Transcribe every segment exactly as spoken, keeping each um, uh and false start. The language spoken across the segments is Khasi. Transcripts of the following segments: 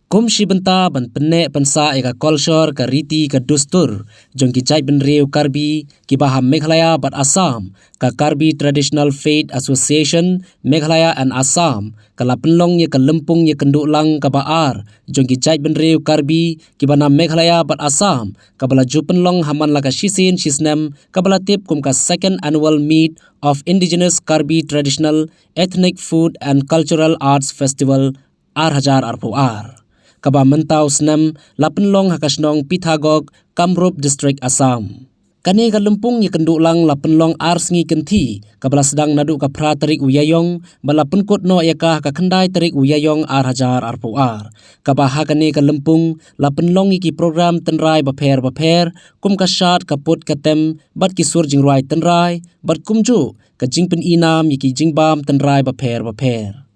Kum shi bynta ban pynneh pynsah ïa ka kolshor, ka riti ka dustur jong ki jaitbynriew Karbi kiba ha Meghalaya bad Assam, ka Karbi Traditional Faith Association Meghalaya and Assam ka la pynlong ïa ka lympung ïakynduh lang kaba ar jong ki jaitbynriew Karbi kiba na Meghalaya bad Assam, kaba la ju pynlong ha man la ka shisien shisnem, kaba la tip kum ka Second Annual Meet of Indigenous Karbi Traditional Ethnic Food and Cultural Arts Festival ar hajar arphew ar, kaba mynta u snem la pynlong ha ka shnong Pithagok, Kamrup District, Assam. Kane ka lympung ïakynduh lang la pynlong ar sngi kynthih, kaba la sdang naduh ka phra tarik u Ïaïong bad la pynkut noh ïa ka ha ka khyndai tarik u Ïaïong ar hajar arphew ar, kaba ha kane ka lympung la pynlong ïa ki program tynrai bapher bapher, kum ka shad, ka put, ka tem bad ki sur jingrwai tynrai, bad kumjuh ka jingpyni nam ïa ki jingbam tynrai bapher bapher.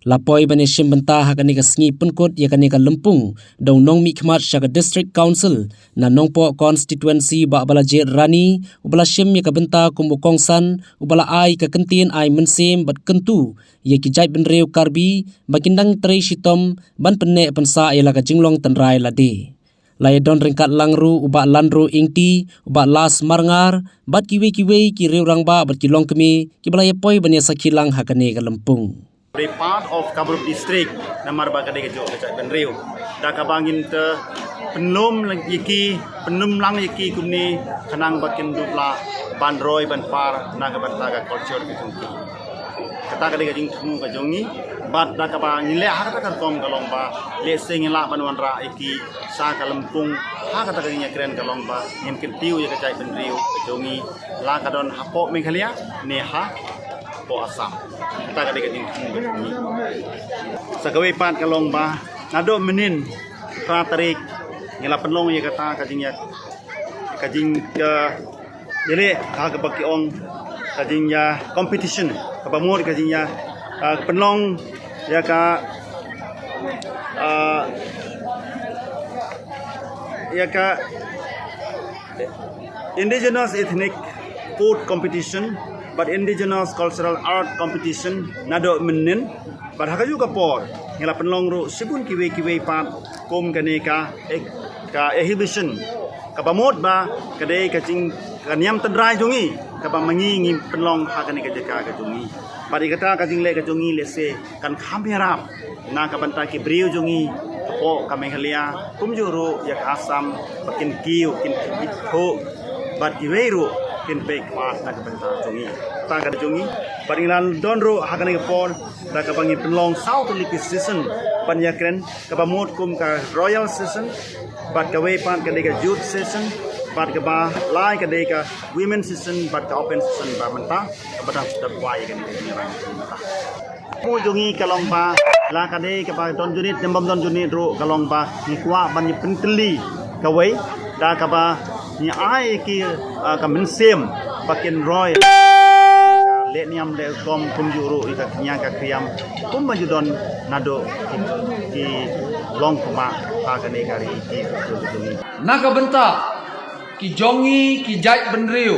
La poi ban ïashim bynta ha kane ka sngi pynkut ïa kane ka lympung da u nongmihkhmat sha ka District Council na Nongpoh Constituency, Bah Balajied Rani, uba la shim ïa ka bynta kum u kongsan uba la ai ka kyntien ai mynsiem bad kyntu ïa ki jaitbynriew Karbi ba kin dang trei shitom ban pynneh pynsah ïa la ka jinglong tynrai lade. La ïadon ryngkat lang ruh u Bah Landro Ingti, u Bah Las Marngar bad kiwei kiwei ki riew rangbah bad ki longkmie kiba la ïapoi ban ïasakhi lang ha kane ka lympung. They part of Kamrup District, namar ba ka dei ka jong ka jaitbynriew. Da kaba ngin te pynlum lang ïa ki, pynlum lang ïa ki kumne, khnang ba kin dup lah ban roi ban par na ka bynta ka culture ka jong ki. Kata ka dei ka jingthmu ka jong ngi, bad da kaba ngin leh ha kata ka rukom ka long ba, lehse ngin lah ban wanrah ïa ki sha ka lympung ha kata ka jingïakren ka long ba ngin kyntiew ïa ka jaitbynriew ka jong ngi, la ka don hapoh Meghalaya ne hapoh Assam. Kata ka dei ka jingthmu ka jong ngi. Sa kawei pat ka long ba naduh mynnin phra tarik ngi la pynlong ïa kata ka jingïa, ka jing, ka ïaleh ha kaba ki ong ka jingïa competition, kaba mut ka jingïa, ah, pynlong ïa ka, ah, ïa ka Indigenous Ethnic Food Competition bad Indigenous Cultural Art Competition naduh mynnin. Bad ha kajuh ka por ngi la pynlong ruh shibun kiwei kiwei pat kum kane ka, eh, ka exhibition, kaba mut ba ka dei ka jing, ka niam tynrai jong ngi kaba ma ngi ngi pynlong ha kane ka jaka ka jong ngi. Bad ïa kata ka jingleh ka jong ngi lehse kan kham ïarap na ka bynta ki briew jong ngi hapoh ka Meghalaya, kumjuh ruh ïa ka Assam, ba kin kiew, kin ithuh bad kiwei ruh kin peit khmat na ka bynta jong ngi. Kata ka jong ngi, bad ngi la don ruh ha kane ka por da kaba ngi pynlong saw tylli ki session ban ïakren, kaba mut kum ka royal session, bad kawei pat ka dei ka youth session, bad kaba lai ka dei ka women session, bad ka open session ba mynta kaba dang dap wai kane ka jingïarap mynta. Mu jong ngi ka long ba la ka dei kaba don unit, ne bym don unit ruh ka long ba ngi kwah ban ïa pyntylli kawei da kaba ngi ai ki, ah, ka mynsiem ba kin roi leh niam leh rukom kumjuh ruh ïa ka kñia ka kriam kumba ju don naduh ki, ki long kumba ha kane ka ri ki, ki, ki, ki. Na ka bynta ki jong ngi ki jaitbynriew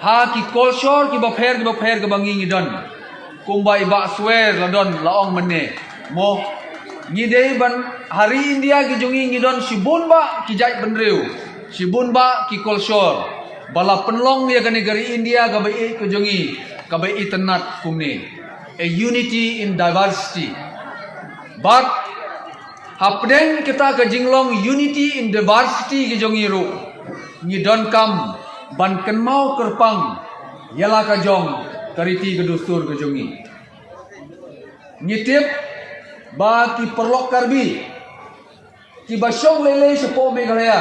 ha ki kolshor kiba pher kiba pher kaba ngi ngi don. Kumba i Bah Swer la don la ong mynne, mo, ngi dei ban ha ri India ki jong ngi ngi don shibun bah ki jaitbynriew, shibun bah ki kolshor ba la pynlong ïa kane ka ri India kaba ïeit ka jong ngi, kaba itynnat kumne. A unity in diversity. Bad hapdeng kata ka jinglong unity in diversity ka jong ngi ruh, ngi donkam ban kynmaw kyrpang ïa la ka jong ka riti ka dustur ka jong ngi. Ngi tip ba ki paralok Karbi kiba shong lei lei shapoh Meghalaya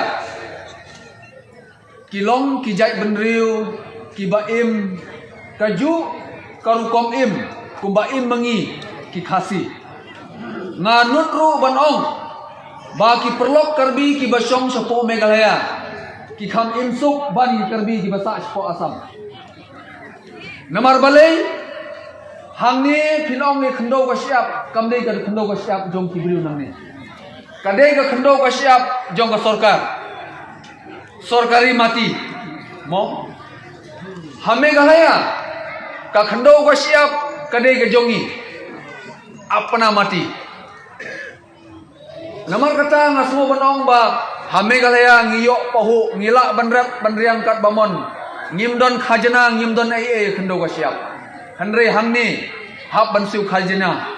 ki long ki jaitbynriew kiba im kajuh ka rukom im kumba im ma ngi ki Khasi. Nga nud ruh ban ong ba ki paralok Karbi kiba shong shapoh Meghalaya ki kham im suk ban ki Karbi kiba sah shapoh Assam. Namar balei? Hangne phin ong ne khyndew ka shyiap, kam dei ka khyndew ka shyiap jong ki briew nangne. Ka dei ka khyndew ka shyiap jong ka sorkar. Sorkari mati. Mo? Ha Meghalaya ka khyndew ka shyiap ka dei ka jong ngi. Apna mati. Namar kata nga sngew ban ong ba ha Meghalaya ngi ïoh pahuh, ngi lah ban rep ban riang kat ba mon. Ngim don khajna, ngim don ei ei khyndew ka shyiap. Hynrei hangne hap ban siew khajna.